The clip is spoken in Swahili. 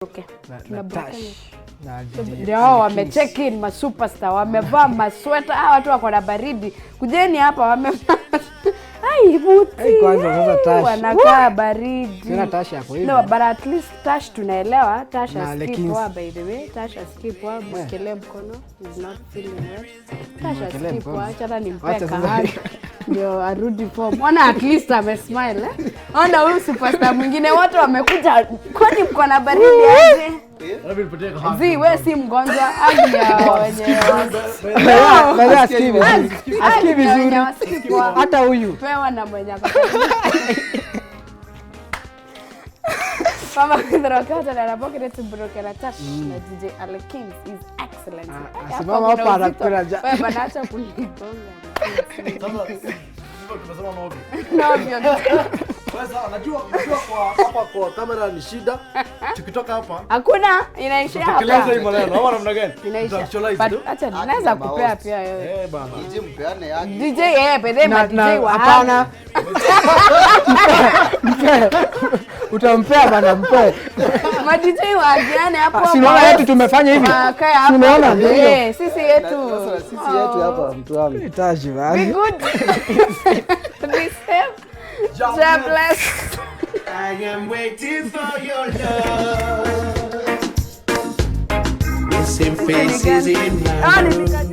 Okay. Na Tuna na break. Tash na DJ Ndio hao Kings. wamecheck in masuperstar, wamevaa masweta. Hawa watu wako na baridi. Kujeni hapa wamevaa. Ai, muti. Ai, kwanza sasa Ai, Tash. wanakaa baridi. Tena Tash yako hivi. No, but at least Tash tunaelewa. Tash Na asikii Lekins. poa, by the way. Tash asikii poa, mwekelee mkono. Is not feeling well. Tash Mwekelee asikii mkono. poa, acha hata nimpe Wacha sasa. kahari. Ndio arudi form. Ona at least amesmile, eh? Ona huyu superstar mwingine wote wamekuja. Kwani mko na baridi aje? Zi, we si mgonjwa, hali ya wenye By the way, asikii vizuri. Asikii hali ya wenye vizuri. wasikii poa. Hata huyu. Pewa na mwenye ako. Mama Kudhurokata na Nabokere Tuburokera Tash na DJ Ale Kings is excellent. Ah, Hapa simama kuna hapa uzito. anakula Wewe bana, acha kunigonga. Sasa sisi tumesema no. No, ndio. Sasa najua kwa hapa kwa kamera ni shida. Tukitoka hapa Hakuna, inaishia tutatekeleza hapa. hii maneno ama namna gani? Inaisha. Tuta-actualize But tu. acha naweza kupea pia wewe. Eh, bana. DJ mpeane yake. DJ eh, by the way, ma Na, DJ na, wa hapana. Mpe. Utampea bana, mpe. Ma DJ waagiane hapo. Si unaona yetu tumefanya hivi? Wakae hapo. Si unaona ndio hiyo. Eh, sisi yetu. Sasa sisi yetu hapa, mtu wangu. Tash Be bana. good. Be safe. God bless. I am waiting for your love. Missing faces in my Ah, nilika-